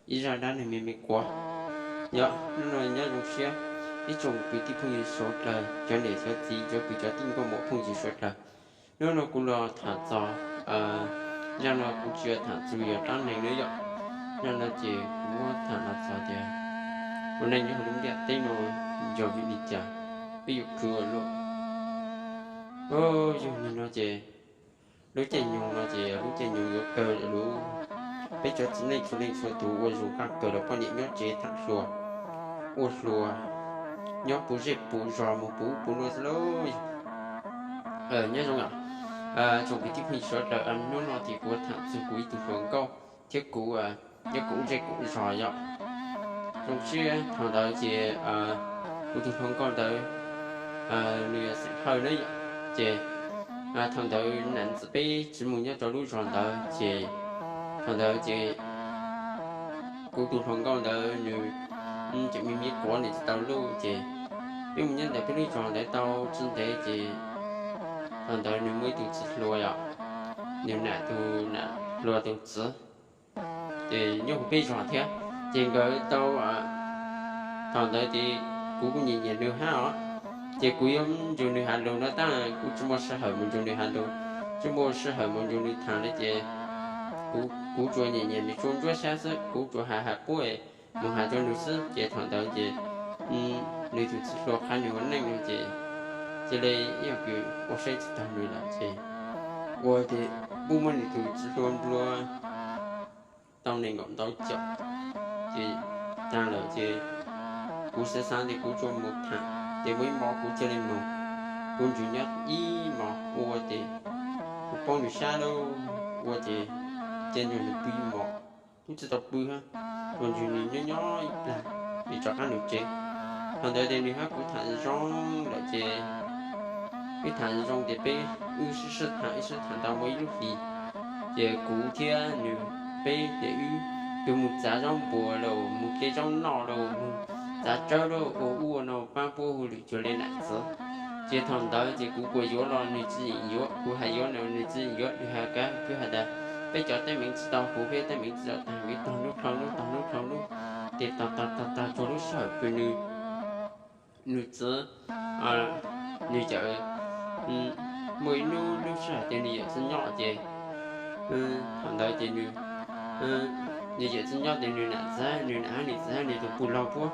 ib zaj dab neeg me me quav. Yog hnub no nyob zoo siab ib tsoom kwv tij phooj ywg suav dlawg, cov niam cov txiv, cov kwv cov tij nkauj muam phooj ywg suav dlawg. Hnub no kuv los tham txog, zaj no kuv tsis yog tham txog yog dab neeg na yom. Zaj no ces kuv muab tham los txog tias ua neej nyob hauv lub ntiaj teb no yog vim li cas peb yuav khwv ua luaj. Yog li no ces lub caij nyoog no ces lub caij nyoog yuav kawg lawm lauj. Peb cov txiv neej txhua leej txhua tus ua zoo qaj kawg los poj niam nyob tsev tham hluas, ua hluas, nyob puv zej puv zos mus puv ub puv no xwb lauj. Nyob zoo, tsoom kwv tij phooj ywg sawv daws, hnub no ces kuv tham txog kuv ib tug hluas nkauj thiab kuv nyob kuv ub zej kuv zos yom. Zoo siab thaum ntawd ces kuv tus hluas nkauj ntawd nws yog xeem Hawj na yom. Ces thaum ntawd nam ntxwv peb tsis mus nyob rau lub zos ntawd ces thaum ntawd ces kuv tus hluas nkauj ntawd nws tseem me me quav nws tsis tau luj ces peb mus nyob ntawm peb lub zos ntawd tau tsis ntev ces thaum ntawd nws muaj ib tug txiv hluas yom, nws nam tus nam hluas tus txiv ces nyob hauv peb zos thiab. Ces nkawd tau, thaum ntawd ces kuv kuj nyiam nyiam nws hab os. Ces kuv yuav nrug nws has lus no tab kuv tsis muaj sij hawm mus nrug nws has lus, tsis muaj sij hawm mus nrug nws tham li ces kuv tsuas nyiam nyiam nws tsuas ntsuab xyab xwb, kuv tsuas has has puab mus has rau nws xwb. Ces thaum ntawd ces nws tus txiv hluas qha nws ua neej no ces cia li ib yam kws ua saib tsis taus nws lawm ces ua ces kuj muab nws tus txiv hluas nplua tau nees nkaum ntau caum. Ces tag lawm ces kuv xav xav tias kuv tsuas mus tham ces muaj ib hmos kuv cia li mus, kuv nrug nyob ib hmos ua ces kuv poob nws sab lauj, ua ces cia nrug nws pw ib hmos, kuv tsis tau pw hab, kuv nrug nws nyob nyob ib plag, nws rov qab nws tsev. Thaum ntawd ces nws hab kuv tham zoo lawm ces wb tham zoo ces peb wb sib sib tham, wb sib tham tau muaj ib lub hlis ces kuv thiab nws peb ces wb tus mus txav zaub npuas los mus hle zaub noj los mus txav tsawb los ua ub ua no pab puab hu lwm cuag li nam txwv. Ces thaum ntawd ces kuv kuas yuav los nws tsis yeem yuav, kuv has yuav los nws tsis yeem yuav, nws has kab kwb has tas peb cov teeb meem tsis tau huv, peb teeb meem tsis tau tag, vim tog hnub dhau hnub tog hnub dhau hnub, ces tog tog tog tog tsuag lub sij hawm pw nws, nws txiv, nws yawm, muaj ib hnub lub sij hawm ces nws yawm txiv nyob ces thaum ntawd ces nws yawm txiv nyob ces nws nam txiv, nws nam hab nws txiv hab nws tus pug laug puab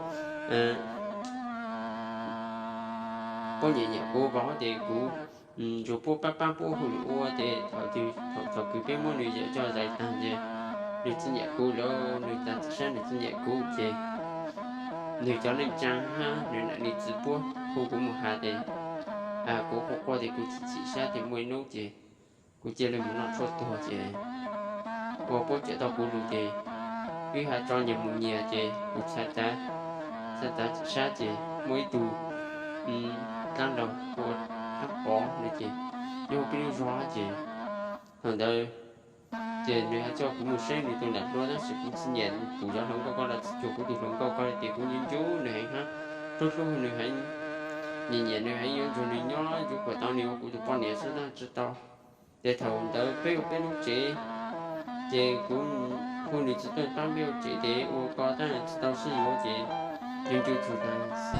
puab nyiam nyiam kuv vauv ces kuv ntsuas puab pab pab puab hu lwm ua ces thaum twg thaum thaum kws peb muab nws yawm coj zais tag ces nws tsis nyiam kuv lawm, nws tas txim sab nws tsis nyiam kuv ces nws cov neej tsaa hab nws nam nws txiv puab hu kuv mus has ces kuv quaj quaj ces kuv chim chim sab ces muaj ib hnub ces kuv cia li mus noj tshuaj tuag ces ua puab cawm tau kuv lug ces wb has tso nyias mus nyias ces kuv txhav txav txim sab ces muaj ib tug dlaab laug ua hab pov no ces nyob peb lub zog ces thaum ntawd ces nws has coj kuv mus saib nws tus nam hluas tab sis kuv tsis nyiam kuv cov hluas nkauj ko los tsis cuag kuv tus hluas nkauj ko li ces kuv nco nco nws heev hab hlub hlub nws heev, nyiam nyiam nws heev, yuav nrug nws nyob yuav kuas tau nws ua kuv tus poj niam xwb tab tsis tau. Ces thaum ntawd peb ua peb lub tsev ces kuv hu nws txiv tuaj pab peb ua tsev ces ua ko tab tsis tau sib yuav ces nws ncu txug tag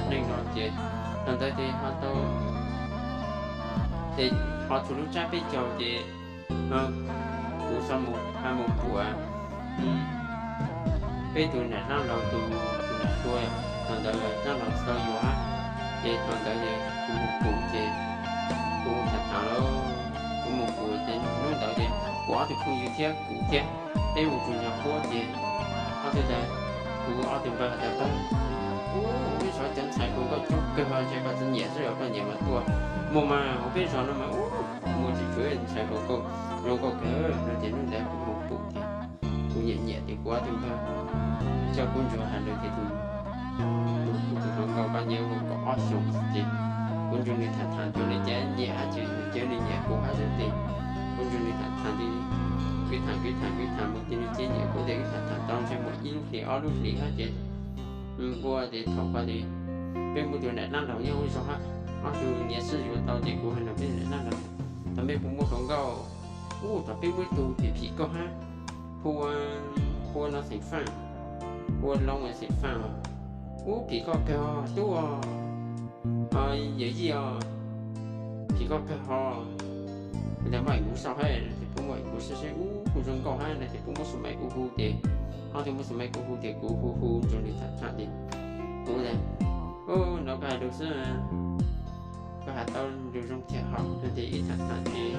neej no ces thaum ntawd ces ho tau ces ho txug lub tsab peb caug ces kuv txawm mus ha mus pum peb tug nam dlaab laug tus nam hluas, thaum ntawd dlaab laug tsis tau yuav hab, ces thaum ntawd ces kuv mus pum ces kuv tham tham lawm, kuv mus pum ces hnub ntawd ces kuv ob tug phooj ywg thiab kuv thiab peb mus txug nyob puab ces ob tug tas, kuv ob tug npawg has tas pab, ub, peb zov cov ntxhais hluas nkauj coob kawg os, ntshai koj tsis nyiam xwb os, koj nyiam mas tuaj. Muaj mas hauv peb zos no mas ub, muaj tsis tshuav ntxhais hluas nkauj zoo nkauj kawg no ces hnub ntawd kuv mus pum ces kuv nyiam nyiam ces kuv ob tug npawg coj kuv ntsuag has lawm ces tus, tus hluas nkauj ko nyiaj ua kaum ob xyoos ces kuv nrug nws tham tham cuag li cas nyiam hab ces nws nyiam kuv hab xwb ces kuv nrug nws tham tham ces kwv tham kwv tham kwv tham mus ces nws tsis nyiam kuv ces wb tham tham tau ntshe muaj ib lub hlis ob lub hlis hab ces ua ces thaum ko ces peb muaj tus nam dlaab laug nyob ua zog hab, ob tug nyiam sib yuav tau ces kuv has nug peb nam dlaab laug, thaum peb puas muaj hluas nkauj? Ub, thaum peb muaj ib tug phim phim kauj hab, hu ua, hu ua no xeem Faaj. ua loo xim faj, ub phim koj kawg tub, yawm yij os, phim koj kawg ho. Kuv tias maj kuv sau hab no ces puab muab kuv saib saib ub kuv zoo nkauj hab no ces puab muab xu maiv kuv hu ces, ob tug muab xu maiv kuv hu ces kuv hu hu nrug nws tham tham ces kuv tias, ub no koj has lug xwb, koj has tau lug zoo thiab hos no ces ib tham tham ces,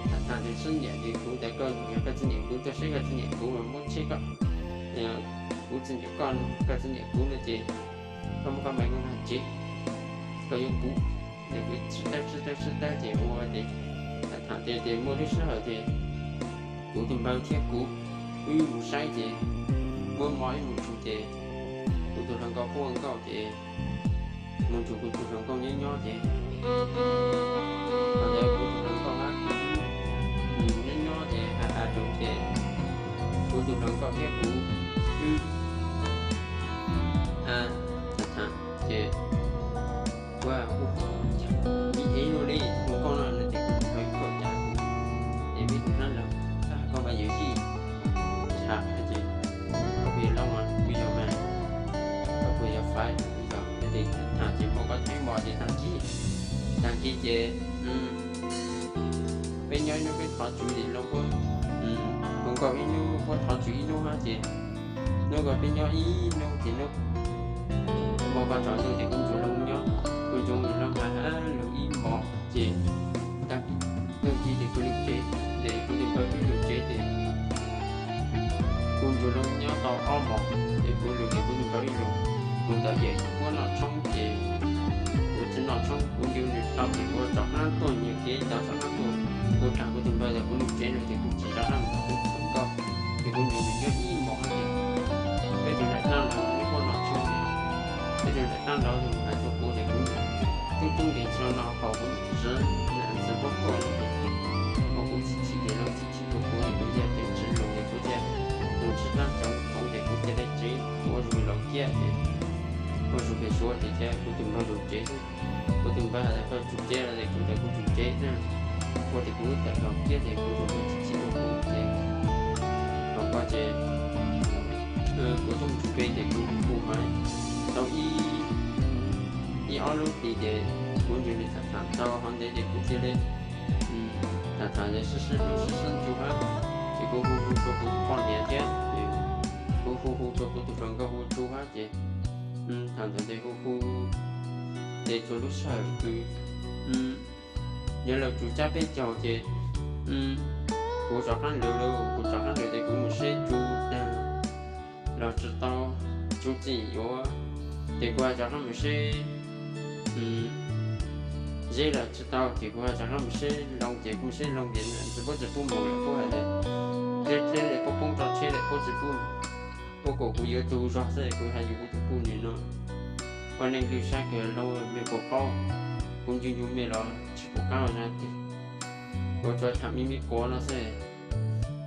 tham tham ces txawm nyiam ces kuv tias koj, yog koj txawm nyiam kuv tuaj saib koj txawm nyiam kuv mas muab tsheb koj, kuv txawm nyiam koj, koj txawm nyiam kuv no ces koj muab koj maiv kuv tsev, koj yuav kuv. Ces kuv sib tawb sib tawb sib tawb ces ua ces tham tham ces, ces muaj lub sij hawm ces kuv tus npawg thiab kuv wb mus saib ces muab mo ib mus tsuj ces kuv tus hluas nkauj quaj nkauj ces mus nrug kuv tus hluas nkauj nyob nyob ces, kuv tus hluas nkauj hab kuv nyob nyob ces has has lug ces kuv tus hluas nkauj thiab kuv wb tham tham ces ua ua ib ev lug li tus hluas nkauj no no ces kuv tus npawg koj cas kuv ces peb tus hlab lawm, koj mas yawm yij tham ces koj puas yog loo mas kuv yog mas, koj puas yog faiv kuv yog no ces tham ces muaj koj theeb mos ces tag kis, tag kis ces peb nyob ib hnub peb thov tswv ces loo puab, hluas nkauj ib hnub puab thov tswv ib hnub hab ces hnub ko peb nyob ib hnub ces hnub muaj koj tsaus ntuj ces kuv nrug loo nyob, kuv nrug loo has has lug ib hmos ces tag kis ces kuv lug tsev, ces kuv tus npawg wb lug tsev ces kuv nrug loo nyob tau ob hmos ces kuv lug ces kuv tus npawg wb lug mus ntawm yawm yij puab noj tshoob ces kuv tsi noj tshoob kuv ncu nws tau ces kuv rov qab tuaj nyiag kev tau rov qab tuaj, kuv tham kuv tus npawg tas kuv lug tsev lawm ces kuv tsi rov qab mus tham kuv tus hluas nkauj ces kuv nrug nws nyob ib hmos hab ces peb tug nraim dlaab laug nws puab noj tshoob ces peb tug nraim dlaab laug nws has rua kuv ces kuv tub tub nkeeg tsi noj haus kuv tsi txiv puab tuaj ces kuv txhim txhim ces lug txhim txhim rua kuv ces kuv thiaj tsis lug ces kuv thiaj lug tsis dlaab tsoov tsoov ces kuv thiaj dai tsev ua zug laus kiab ces ua zug pem suav ces kuv tus npawg lug tsev xwb, kuv tus npawg has tas koj tsum tsev los ces kuv tas kuv tsum tsev na, ua ces kuv tawm laus kiab ces kuv lug txhim txhim rua kuv ces thaum ko ces kuv tuaj mus tsuj peb ces kuv hu maiv tau ib, ib ob lub hlis ces kuv nrug nws tham tham tau hov ntev ces kuv thiaj li tham tham sib sib hlub sib sib ncu hab ces kuv hu hu rua kuv tus poj niam thiab ces kuv hu hu rua kuv tus hluas nkauj hu tsu hab ces thaum ntawd ces hu hu ces txug lub sij hawm kws yuav lawm tsuas tsab peb caug ces kuv rov qab lug, kuv rov qab lug ces kuv mus saib tsu tag los tsi tau, tsu txim yuav ces kuv has rov qab mus saib zeb los tsi tau ces kuv has rov qab mus saib loo ces kuv mus saib loo ces ntxwg puab tsi pub mus lawm, puab has tas dleb dleb puab poob rau tsheb lawm puab tsi pub, puab kom kuv yuav tug zog xwb kuv has yug kuv tug puj nwg no ua neej lwj sab kawg loo mej puas paub, kuv ncu ncu mej los tsi pum qab ua zag twg, kuv tsuas tham me me quav no xwb,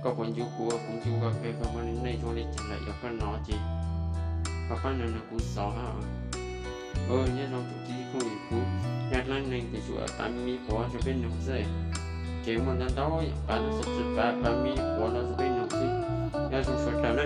koj puas ncu kuv, kuv ncu koj kawg, koj muaj neej zoo le caag lawm yog koj no ces koj pab no no kuv xov hab. Nyob zoo tsoom kwv tij phooj ywg, kuv yog dlaab neeg ces tsuas pav me me quav rua peb noog xwb, ces muaj ntau ntau yam pav no xwb tsi pav, pav me me quav no rua peb noog xwb. Nyob zoo sawv dlawg na.